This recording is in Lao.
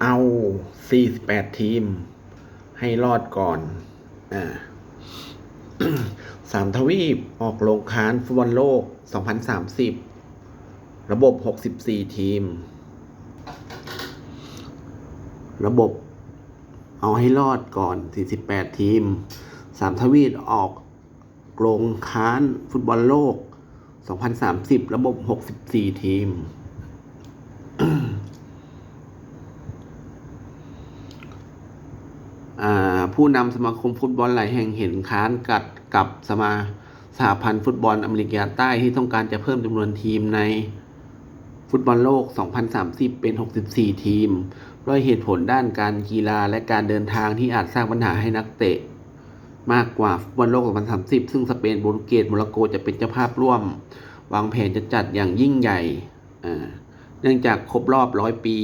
ເອົາສີ່ສິບແປດທີມໃຫ້ລອດກ່ອນ. ອາ ສາມທະວີບອອກໂລງຄ້ານຟຸດບອນໂລກສອງພັນສາມສິບ ລະບົບຫົກສິບສີ່ທີມ. ລະບົບເອົາໃຫ້ລອດກ່ອນສີ່ສິບແປດທີມ. ສາມທະວີບອອກໂລງຄ້ານຟຸດບອນໂລກສອງພັນສາມສິບ ລະບົບຫົກສິບສີ່ທີມ. ອາ ຜູ້ນຳສະມາຄົມຟຸດບອນຫຼາຍແຫ່ງເຫັນຄ້ານກັດກັບສະມາ ສະຫະພັນຟຸດບອນອາເມລິກາໃຕ້ ທີ່ຕ້ອງການຈະເພີ່ມຈຳນວນທີມໃນຟຸດບອນໂລກສອງພັນສາມສິບເປັນຫົກສິບສີ່ທີມ ດ້ວຍເຫດຜົນດ້ານການກິລາ ແລະ ການເດີນທາງທີ່ອາດສ້າງບັນຫາໃຫ້ນັກເຕະມາກກວ່າຟຸດບອນໂລກສອງພັນສາມສິບ ຊຶ່ງສະເປນ, ໂປຣຕຸເກດ, ໂມໂຣໂກຈະເປັນເຈົ້າພາບຮ່ວມ, ວາງແຜນຈະຈັດຢ່າງຍິ່ງໃຫຍ່ ອາ ເນື່ອງຈາກຄົບຮອບຮ້ອຍປີ